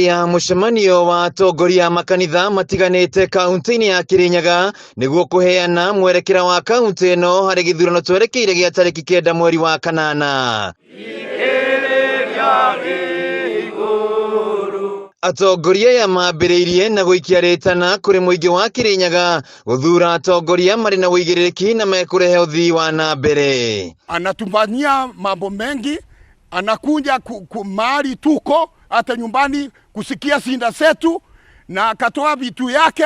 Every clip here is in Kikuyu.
ya mũcemanio wa atongoria a makanitha matiganĩte kaunti-inĩ ya Kirinyaga nĩguo kũheana mwerekera wa kaunti ĩno harĩ gĩthurano twerekeire gĩa tarĩki 9 mweri wa kanana. Atongoria aya mambĩrĩirie na gũikia rĩtana kũrĩ mũingĩ wa Kirinyaga gũthuura atongoria marĩ na ũigĩrĩrĩki na mekũrehe ũthii wa na mbere. Anatufanyia mambo mengi, anakuja mahali tuko hata nyumbani kusikia shinda zetu, na akatoa vitu yake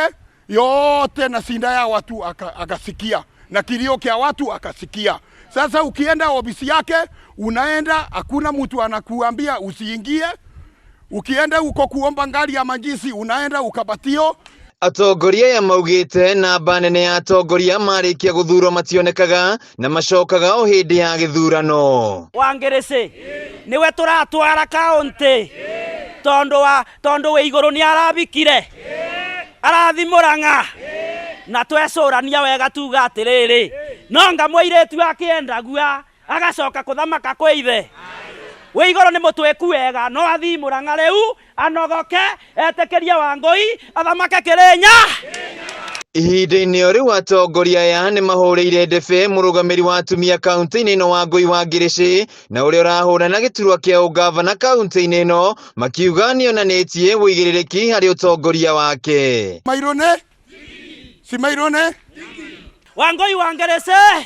yote na shinda ya watu akasikia na kilio kia watu akasikia. Sasa ukienda ofisi yake unaenda, hakuna mtu anakuambia usiingie. Ukienda huko kuomba ngari ya majisi unaenda ukapatio. Atongoria aya maugĩte namba nene ya atongoria marĩkia gũthurwo mationekaga na macokaga o hĩndĩ ya gĩthurano. Wangĩrĩcĩ nĩwe tũratwara kaunti tondu wa tondu wĩ igũrũ nĩ arabikire arathi Murang'a na twecũrania wega tuga atĩrĩrĩ no nga mũirĩtu akĩendagua agacoka kũthamaka kwĩ ithe wĩ igũrũ nĩ mũtwĩku wega no athii Murang'a rĩu anogoke etĩkĩrie Wangũi athamake Kĩrĩnya. Ihinda-inĩ o rĩu atongoria aya nĩ mahũrĩire ndebe mũrũgamĩri wa atumia kaunti-inĩ ĩno Wangũi wa Ngĩrĩcĩ na ũrĩa ũrahũrana gĩturwa kĩa ũngavana kaunti-inĩ ĩno makiuga nĩonanĩtie ũigĩrĩrĩki harĩ ũtongoria wake. Mairone si Mairone Wangũi wa Ngĩrĩcĩ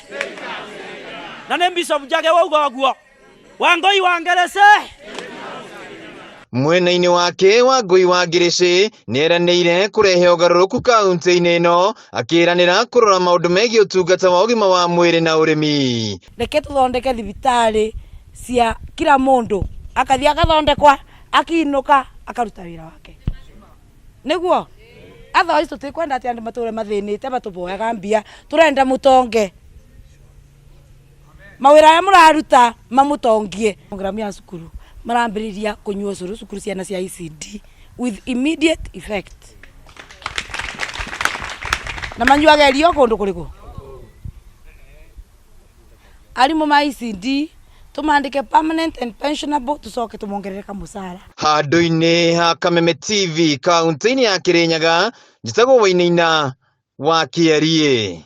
na nĩ Bishop Njage wauga ũguo. Wangũi wa Ngĩrĩcĩ. Mwena-inĩ wake Wangũi wa Ngĩrĩcĩ nĩeranĩire kũrehe ũgarũrũku kaunti-inĩ ĩno akĩranĩra kũrora maũndũ megiĩ ũtungata wa ũgima wa mwĩrĩ na ũrĩmi. Reke tũthondeke thibitarĩ cia kila mũndũ akathiĩ akathondekwa akiinũka akaruta wĩra wake nĩguo otherwise tũtikwenda atĩ andũ matũre mathĩnĩte matũboyaga mbia tũrenda mũtonge mawĩra aya mũraruta mamũtongie. Program ya cukuru marambĩrĩria kũnyua ũcũrũ cukuru ciana cia ECD with immediate effect na manyuaga irio kũndũ kũrĩkũ arimũ ma ECD tũmandĩke permanent and pensionable tũcoke tũmongerere kamũcara. Handũ-inĩ ha Kameme TV kaunti-inĩ ya Kirinyaga, njĩtagwo Wainaina wa Kĩeriĩ.